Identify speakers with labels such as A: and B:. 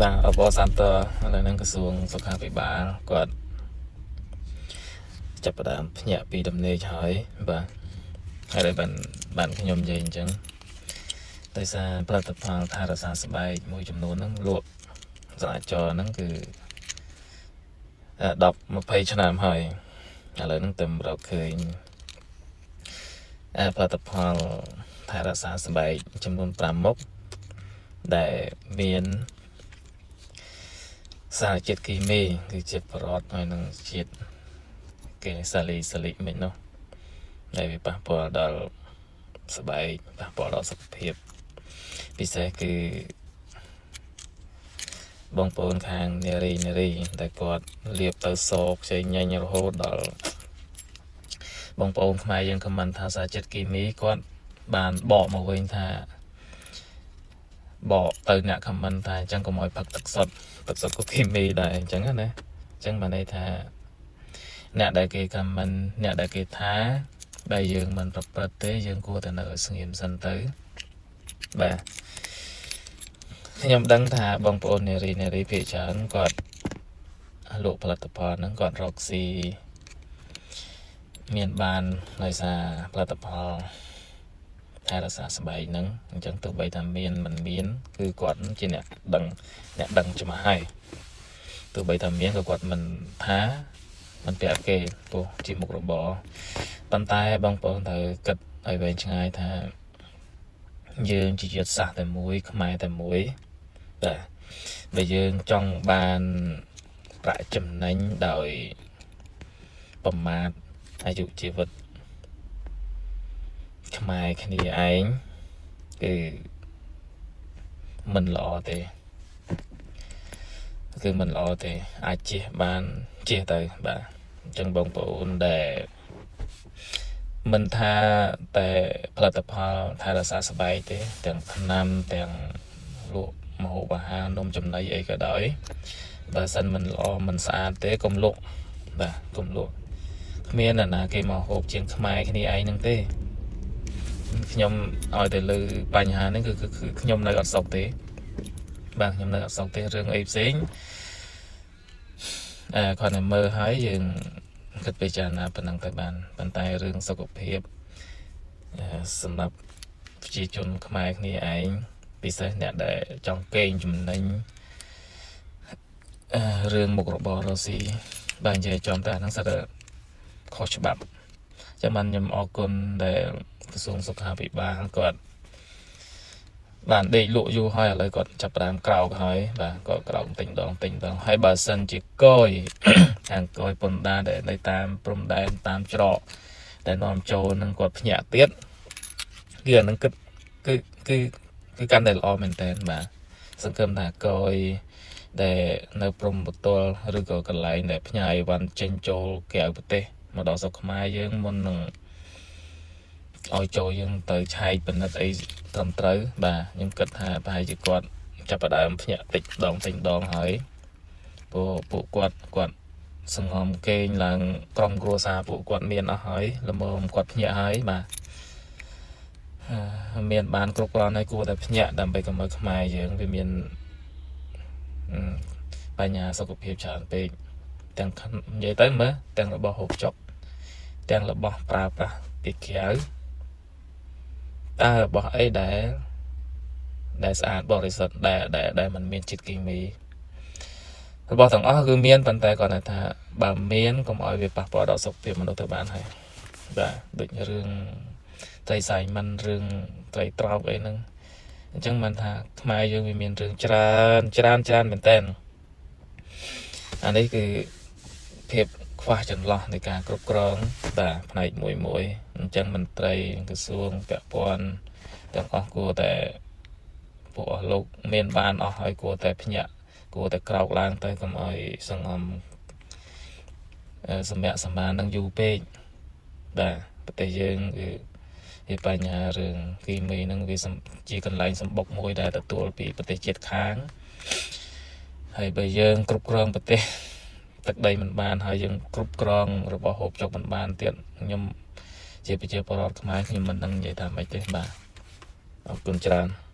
A: បាទអបអរសាទរឥឡូវហ្នឹងក្រសួងសុខាភិបាលគាត់ចាប់ផ្ដើមភ្ញាក់ពីដំណេកហើយបាទហើយដែលបានបានខ្ញុំនិយាយអញ្ចឹងដោយសារផលិតផលថែរក្សាស្បែកមួយចំនួនហ្នឹងលក់សាលាចរហ្នឹងគឺ10 20ឆ្នាំហើយឥឡូវហ្នឹងទៅរកឃើញផលិតផលថែរក្សាស្បែកចំនួន5មុខដែលមាន សារជាតិគីមីគឺជាតិប្រអតហើយនឹងជាតិគេសាលីសាលីមិននោះដែលវាប៉ះពាល់ដល់ស្បែកប៉ះពាល់ដល់សុខភាពពិសេសគឺបងប្អូនខាងនារីនារីដែលគាត់លាបទៅសខ្ចីញញរហូតដល់បងប្អូនខ្មែរយើង comment ថាសារជាតិគីមីគាត់បានបកមកវិញថាបកទៅអ្នក comment ថាអញ្ចឹងកុំឲ្យផឹកទឹកសុទ្ធទឹកសុទ្ធក៏គីមីដែរអញ្ចឹងណាអញ្ចឹងបានន័យថាអ្នកដែលគេ comment អ្នកដែលគេថាដែលយើងមិនប្រព្រឹត្តទេយើងគួរតែនៅឲ្យស្ងៀមសិនទៅបាទខ្ញុំដឹងថាបងប្អូននារីនារីភាគច្រើនគាត់លក់ផលិតផលហ្នឹងគាត់រកស៊ីមានបានដោយសារផលិតផលថែរក្សាស្បែកហ្នឹងអញ្ចឹងទោះបីថាមានមិនមាន គឺគាត់ជាអ្នកដឹងអ្នកដឹងច្បាស់ហើយទោះបីថាមានក៏គាត់មិនថាមិនប្រាប់គេព្រោះជាមុខរបរប៉ុន្តែបងប្អូនត្រូវគិតឲ្យវែងឆ្ងាយថាយើងជាជាតិសាសន៍តែមួយខ្មែរតែមួយបាទបើយើងចង់បានប្រាក់ចំណេញដោយប្រមាថអាយុជីវិតខ្មែរគ្នាឯងគឺមិនល្អទេគឺមិនល្អទេអាចជៀសបានជៀសទៅបាទអញ្ចឹងបងប្អូនដែលមិនថាតែផលិតផលថែរក្សាស្បែកទេទាំងថ្នាំទាំងលក់ម្ហូបអាហារនំចំណីអីក៏ដោយបើសិនមិនល្អមិនស្អាតទេកុំលក់បាទកុំលក់គ្មានអ្នកណាគេមកហូបជាងខ្មែរគ្នាឯងហ្នឹងទេខ្ញុំឲ្យតែលើបញ្ហាហ្នឹងគឺគឺខ្ញុំនៅអត់សុខទេបាទខ្ញុំនៅអត់សុខទេរឿងអីផ្សេងអឺគាត់តែមើលហើយយើងគិតពិចារណាប៉ុណ្ណឹងទៅបានប៉ុន្តែរឿងសុខភាពសម្រាប់ប្រជាជនខ្មែរគ្នាឯងពិសេសអ្នកដែលចង់កេងចំណេញរឿងមុខរបររកស៊ីបាទនិយាយចំតែអាហ្នឹងសិតតែខុសច្បាប់ចាំបានខ្ញុំអរគុណដែលក្រសួងសុខាភិបាលគាត់បានដេកលក់យូរហើយឥឡូវគាត់ចាប់ផ្ដើមក្រោកហើយបាទគាត់ក្រោកទិញដងទិញដងហើយបើសិនជាកយ ខាងកយពន្ធដារដែលនៅតាមព្រំដែនតាមច្រកដែលនាំចូលនឹងគាត់ភ្ញាក់ទៀតគឺអានឹងគិតគឺគឺគឺកាន់តែល្អមែនតើបាទសង្ឃឹមថាកយដែលនៅព្រំប្រទល់ឬក៏កន្លែងដែលផ្ញើអីវ៉ាន់ចេញចូលក្រៅប្រទេសមកដល់ស្រុកខ្មែរយើងមុននឹងឲ្យចូលយើងទៅឆែកពិនិត្យអីត្រឹមត្រូវបាទខ្ញុំគិតថាប្រហែលជាគាត់ចាប់ផ្ដើមភ្ញាក់តិចដងតិចដងហើយព្រោះពួកគាត់គាត់សង្ងំគេងឡើងក្រុមគ្រួសារពួកគាត់មានអស់ហើយល្មមគាត់ភ្ញាក់ហើយបាទមានបានគ្រប់គ្រាន់ហើយគួរតែភ្ញាក់ដើម្បីកុំឲ្យខ្មែរយើងវាមានបញ្ហាសុខភាពច្រើនពេកទាំងនិយាយទៅមើលទាំងរបស់ហូបចុកទាំងរបស់ប្រើប្រាស់ពីក្រៅតើរបស់អីដែលដែលស្អាតបរិសុទ្ធដែលដែលដែលมันមានជាតិគីមីរបស់ទាំងអស់គឺមានប៉ុន្តែគាត់ថាបើមានកុំឲ្យវាប៉ះពាល់ដល់សុខភាពមនុស្សទៅបានហើយបាទដូចរឿងត្រីសៃមិនរឿងត្រីត្រោកអីហ្នឹងអញ្ចឹងបានថាខ្មែរយើងវាមានរឿងច្រើនច្រើនច្រើនមែនតើអានេះគឺភាពខ្វះចន្លោះនៃការគ្រប់គ្រងបាទផ្នែកមួយមួយអញ្ចឹងមន្ត្រីក្រសួងពាក់ព័ន្ធទាំងអស់គួរតែពួកអស់លោកមានបានអស់ហើយគួរតែភ្ញាក់គួរតែក្រោកឡើងទៅកុំឲ្យសងំសម្រាប់សម្បាននឹងយូរពេកបាទប្រទេសយើងគឺវាបញ្ហារឿងគីមីនឹងវាជាកន្លែងសម្បុកមួយដែលទទួលពីប្រទេសជាតិខាងហើយបើយើងគ្រប់គ្រងប្រទេសទឹកដីមិនបានហើយយើងគ្រប់គ្រងរបស់ហូបចុកមិនបានទៀតខ្ញុំជាប្រជាពលរដ្ឋខ្មែរខ្ញុំមិនដឹងនិយាយថាម៉េចទេបាទអរគុណច្រើន។